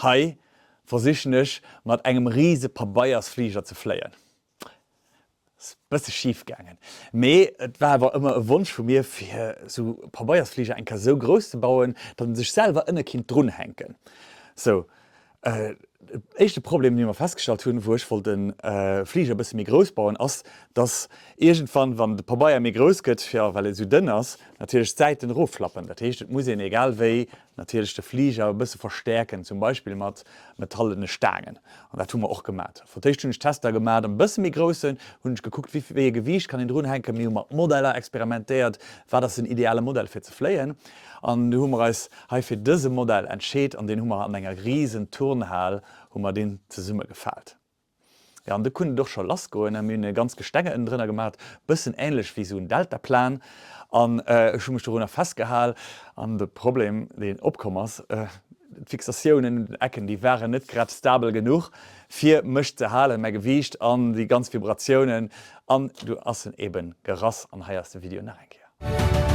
Hei versichen ech mat engem riese Pabeiersfliger ze fléien. Ass bësse schif gaangen, mee et war awer ëmmer e Wonsch vu mir fir sou Pabeiersfliger eng Kéier sou grouss ze bauen, datt en sech selwer ënne kinnt drunhänken. Sou, éischte Problem dee mer festgestallt hunn, wou ech wollt de Fliger e bësse méi grouss bauen, ass datt iergendwann, wann de Pabeier méi grouss gëtt, jo well e sou dënn ass, natierlech d'Säiten erofflappen. Dat heescht et muss een egal wéi natierlech de Fliger e bësse verstäerken, zum Beispill mat metallene Staangen. An dat hu mer och gemat. Fir d'éischt hunn ech Tester gemat am bësse méi groussen, hunn ech gekuckt, wéi wéi e Gewiicht kann een drunhänken. Mir hu mat Modeller experimentéiert, wat ass den ideale Modell fir ze fléien. An du hu mer eis hei fir dëse Modell entscheet an deen hu mer an enger risen Turnhal hu mer deen zesummegefaalt. Jo, an du kunnt et och scho lass goen. Mir hunn e ganz Gestenge ënnendrënner gemat, bëssen ähnlech wéi sou en Deltaplan. An ech hu mech dorunner festgehal. An de Problem, deen opkomm ass, d'Fixatiounen un den Ecken, déi waren net grad stabel genuch, fir mech ze halen, mäi Gewiicht an déi ganz Vibratiounen. An du ass en eben gerass. An hei ass de Video nach eng Kéier.